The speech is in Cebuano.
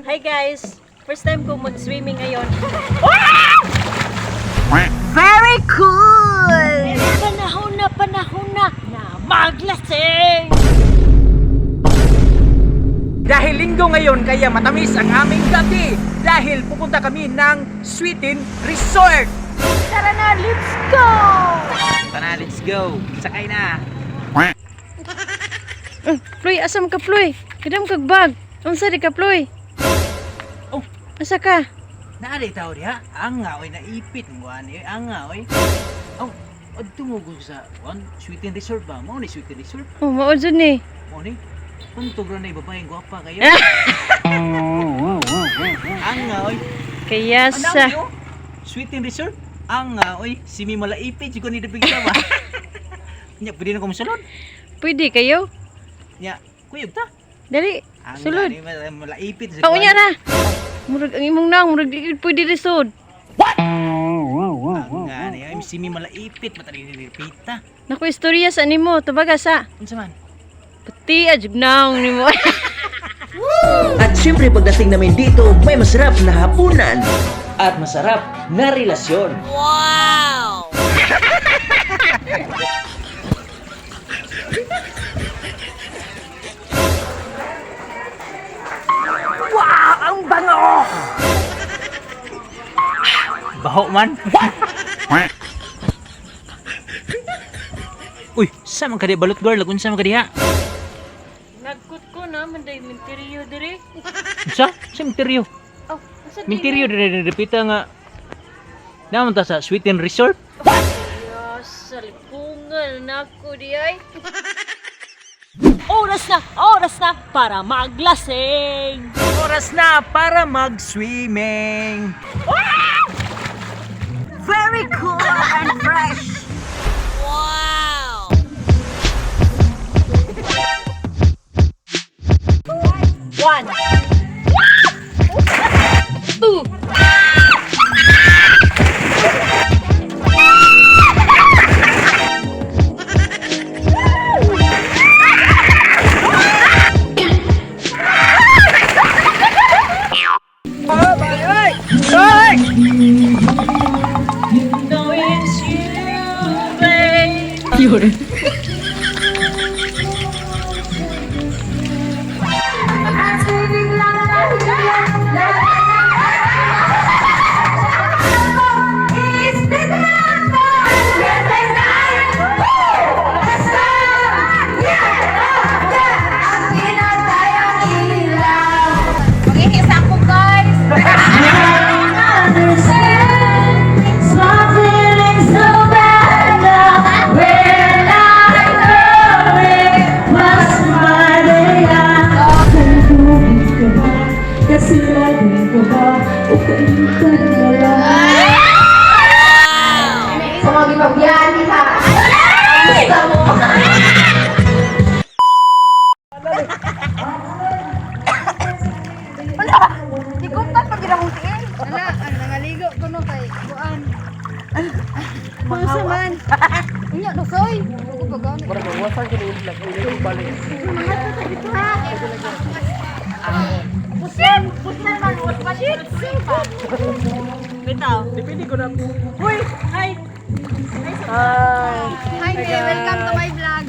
Hi guys! First time ko mag-swimming ngayon. Very cool! Panahon na na maglasing! Dahil linggo ngayon kaya matamis ang aming gabi dahil pupunta kami ng Sweetin Resort. Tara na, let's go! Tara, let's go. Sakay na. Ploy, asam ka Ploy? Kadam kag bag. Unsa di ka Ploy? Oh. Asa ka? Naali tao diha. Ang nga oy naipit mo ani ang nga oy. Oh, adto mo ko sa one Sweetin Resort ba? Mao ni Sweetin Resort. Oh, mao jud ni. Mao ni. Untog ra na babaeng gwapa kayo. Ang nga oy. Kaya Ang sa oh. Sweetin Resort. Ang nga oy, simi malaipit jud ko ni dapig ba. Nya pwede na ko mosulod. Pwede kayo? Nya, kuyog ta. Dali. Ang Sulod. nga, ni, malaipit Oh, unya na. Murag ang imong naong, murag di gyud pwede risod. Ang nga ni, ay simi malaipit matali ni pita. Naku istorya sa nimo, tubaga sa. Unsa man? Pati ajud naong nimo. At syempre pagdating namin dito, may masarap na hapunan At masarap na relasyon. Wow! Ang bango! Baho man. Uy, sa man kadi balot girl, unsa man kadiha? Nagkut ko na man day minteryo dire. Unsa? Sa minteryo. Oh, asa di? Minteryo dire ni repita nga. Naman ta sa Sweetin Resort. Ya, salipungan nako di ay. Oras na para maglasing! Oras na para mag-swimming. Very cool and fresh! Wow! One! Two. Know it's you, babe. Mag-ihis ako, guys! Sa mga gipagbiyahan ha. Gusto mo. Di ko pa pag akong tiin. Wala, ang nangaligo ko no kay kuan. Unsa man? Unya nusoy. Ko pa gani. Pusin! Pusin man! Was pa siya? Bitaw. Depende ko na. Uy, hi. Hi, May. Welcome to my vlog.